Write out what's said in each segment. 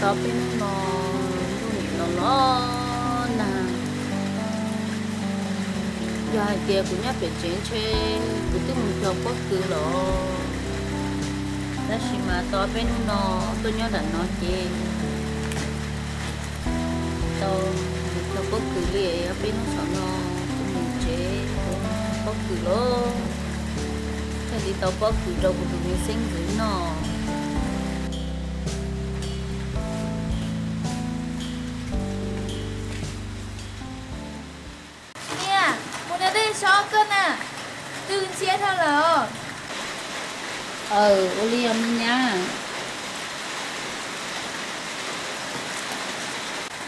Tau peb hnub no ntuj nim los los nag. Yog hais tias kuv nyob pem tsev ntshe kuv twb mus cog pob kws los. Tab sis mas tau peb hnub no tuaj nyob nram no ces tau mus cog pob kws li. Ob peb hnub saum no kuv mus tsev kuv mus cog pob kws los, thiaj li tau pob kws rau kuv tus me xeeb ntxwv noj. Niam, mus da dej tso koj na, twb ntxhiab dhau lawm. Aw, ua li os me nyab.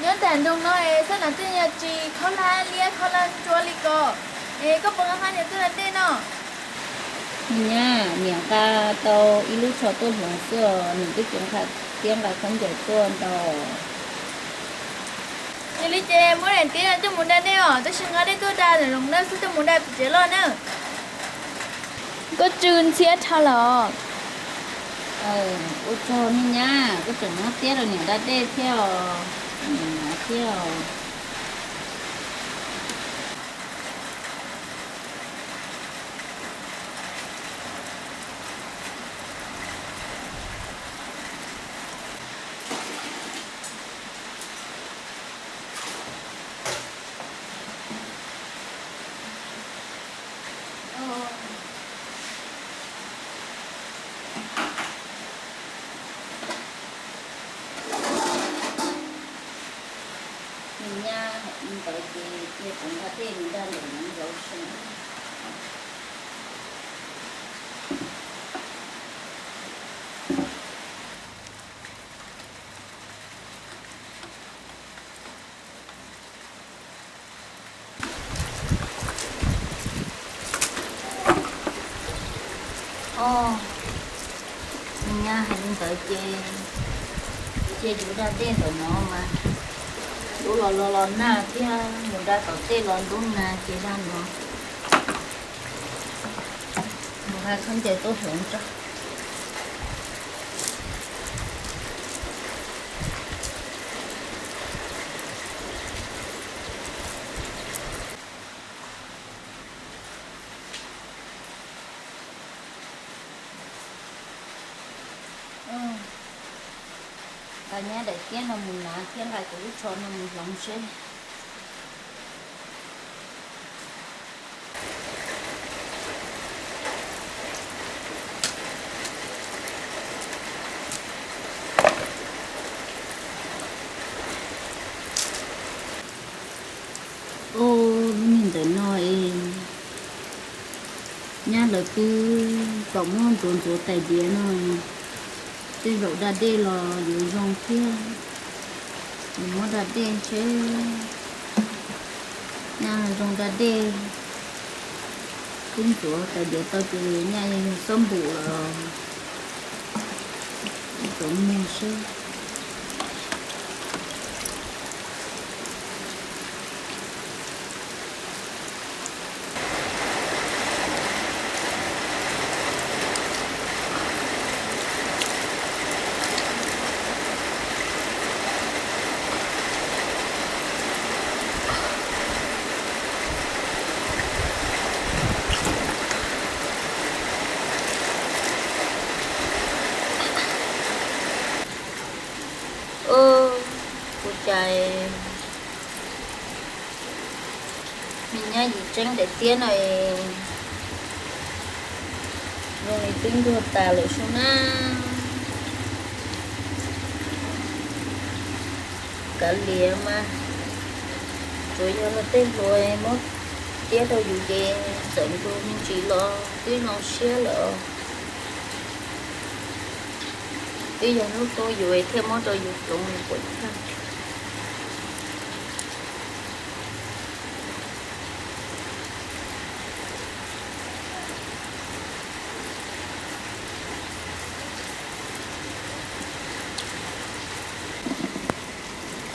Nyob nram nroog no es xab nam tej nyuag tsis khaub hlab liab khaub hlab ntsuab li ko, es koj puas nqa niam tuaj da dej no? Me nyab, niam nqa tau ib lub tsho tuaj hloov xwb os, niam twb tsis nqa thiab nqa khaub ncaws tuaj ntau. Yog li ces muab daim tiab coj mus da dej os, tab sis nqa dej tuaj da ntawm zoov nawb, xwb coj mus da pem tsev loj na. Koj tsw ntxhiab dhau lawm os. Ua tsaug me nyab, koj tseem muab tiab rau niam da dej thiab os, niam hnav thiab os. Me nyab hais li ntawd ces cia kuv nqa dej mus da ntawm no ntawd seb. Os, me nyab hais li ntawd ces cia kuv da dej ntawm no mas, lub los los los nag thiab, mus da tom tej los ntub nag ces da no. Mus nqa khaub ncaws tuaj hloov tso. Nqa nyab daim tiab no mus hnav thiab nqa kuv lub tsho no mus hloov seb. Ub, lub niag ntawm no es nyab lawv twb tau muab ntxuav ntxuav tais diav no, tej zaum da dej los yuav zoo thiab. Yuav muab da dej seb nyaj zoo da dej. Twb ntxuav tais diav tau ces nyaj yog xob npum los txuav muag seb. Ub, kuv cais me nyab yim tseeb daim tiab no es zoo li twb ntuag tas lawm sub na. Kav liam mas, tsuas yog luag tej hluas muab tiab rau yus ces txawm ntuag me ntsis los twb zoo siab lawm. Twb yog hnub tuaj yus thiaj muab rau yus hloov puas tag.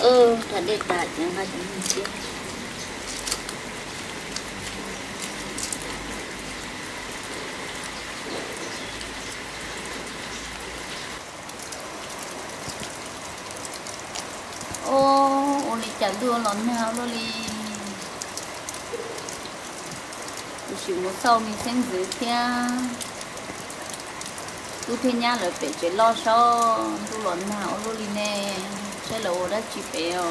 Ub, da dej tas ces nqa cov me ntsis. Ntuj los nag ua luaj li. Kuv tsis mus xauj me xeeb ntxwv thiab tub thiab nyab lawv pem tsev loj sab, ntuj los nag ua luaj li ne, saib lawv ua dab tsi pem os.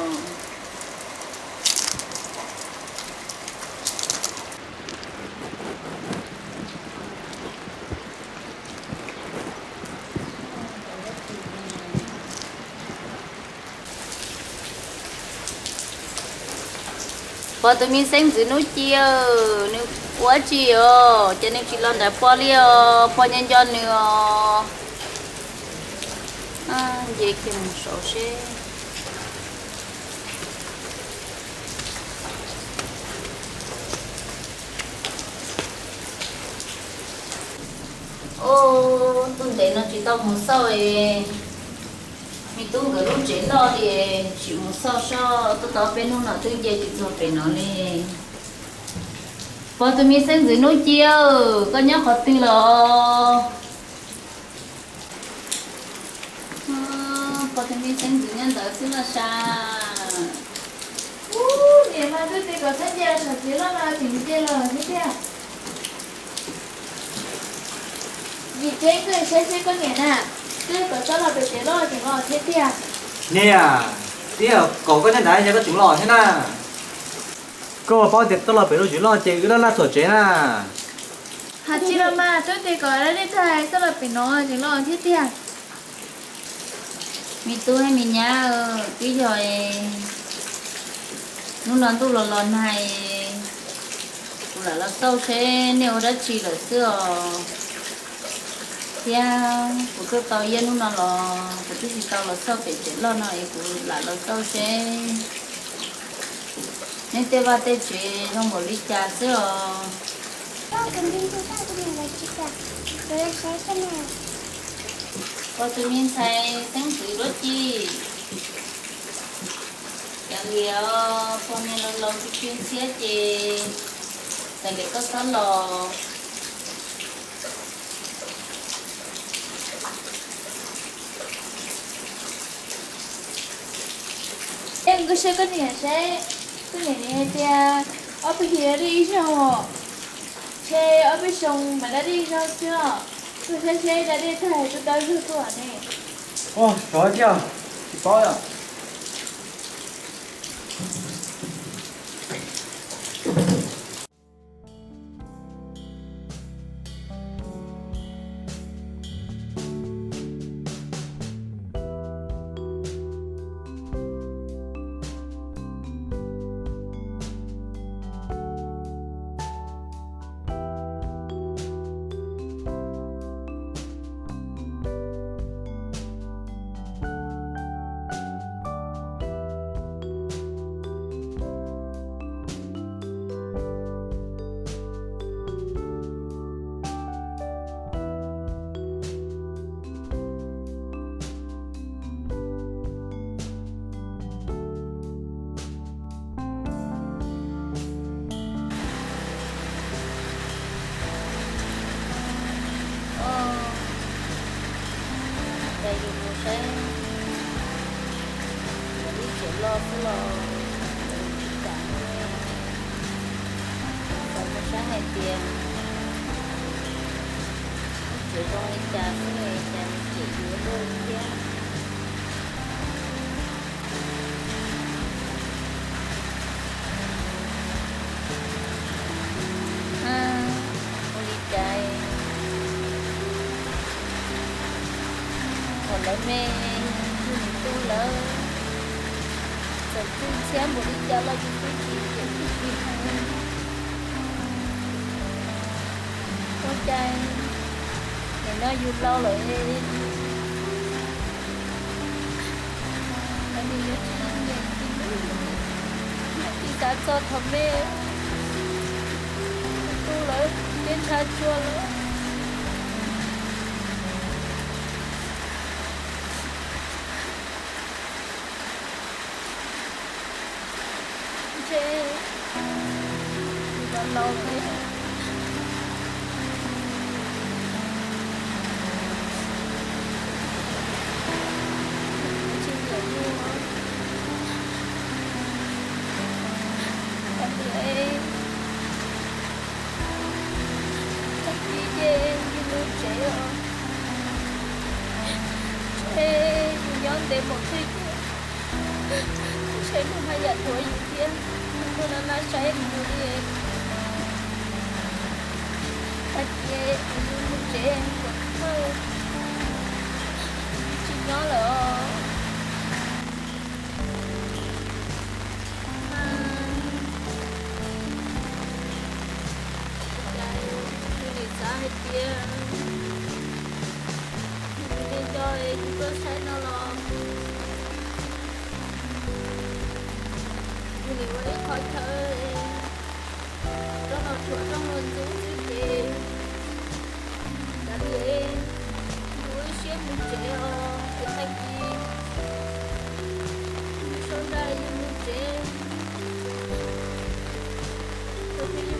Pog tus me xeeb ntxwv Nub Ci, nws ua dab tsi os? Ces nws tsis los nram pog li os, pog nco nco nws os. Nce kiag mus saud seb. Ub, tub ntev no tsis tau mus xauj es, me tub nkawd lub tsev loj li, tsis mus xauj seb, tuaj tau peb hnub no twb nce tsis txog pem no li. Pog tus me xeeb ntxwv Nub Ci, koj nyob qhov twg los? Pog tus me xeeb ntxwv nyob ntawd xwb los sas. Ub, niam mas twb tias kom txhob nce saum tsev loj no tseem nce los thiab tiag. Vim tseeb koj saib seb koj niam na, twb kom txhob los pem tsev loj tseem los thiab tiag. Niam, twb yog kom koj nyob ntawd es koj tseem los thiab na. Koj paub tias txhob los pem lub tsev loj ces wb laj laj txog tsev na. Hais tsis los mas twb tias kom dab dej tag txhob los pem no tseem los thiab tiag. Me tub thiab me nyab, twb yog hnub no ntuj los los nag, kuv lam los xauj seb nej ua dab tsi lawm xwb os. Thiab kuv tuaj tau ib hnub no los kuv twb tsis tau los xauj pem tsev loj no es kuv lam los xauj seb neb tej vaj tej tsev zoo npaum li cas xwb os. Pog tus me ntxhais xeeb ntxwv Nub Ci, cas li os, pog niag laus laus tsw tsw ntxhiab ces txawm li koj txhob los. Kuv saib koj niam saib, koj niam hais tias ob peb hlis da dej ib zaug, ntshe ob peb xyoo mas da dej ib zaug xwb os. Kuv saib seb da dej tag kuv tau zug tuaj ne. Ua, xyov thiab, tsis paub. Ces yus mus saib, yus lub tsev loj xwb los yus tsis kam, xav mus saib hais tias lub tsev zoo li cas xwb, cas nws tseem yuav luaj li thiab. Ua li cas thaum lawv me, yus niam tu lawv txawm tu ntxhiab npaum li cas los yus twb tsis cem tsis hais. Ua cas nim no yus laus lawm, lawv nws yuav tsis nyiam yus, tsis xav txog thaum me tu lawv, ntshe ntshav tsuag lawm. Ntshe yus los laus lawm, tsis nyiam yus. Ua yus thiab, muaj nab nab saib mus li. Hais tias yus mus tsev kom thawj, tsis nyob lawm os. Cas yus nim xav hais tias yus nim nco es yus tuaj saib no los yus nim ua ib qho chaw rov los rhuav rooj los ntxub xwb ces kav liam, yus ua ib siab mus tsev os, ces tag kis yus sau nra yus mus tsev, tus twg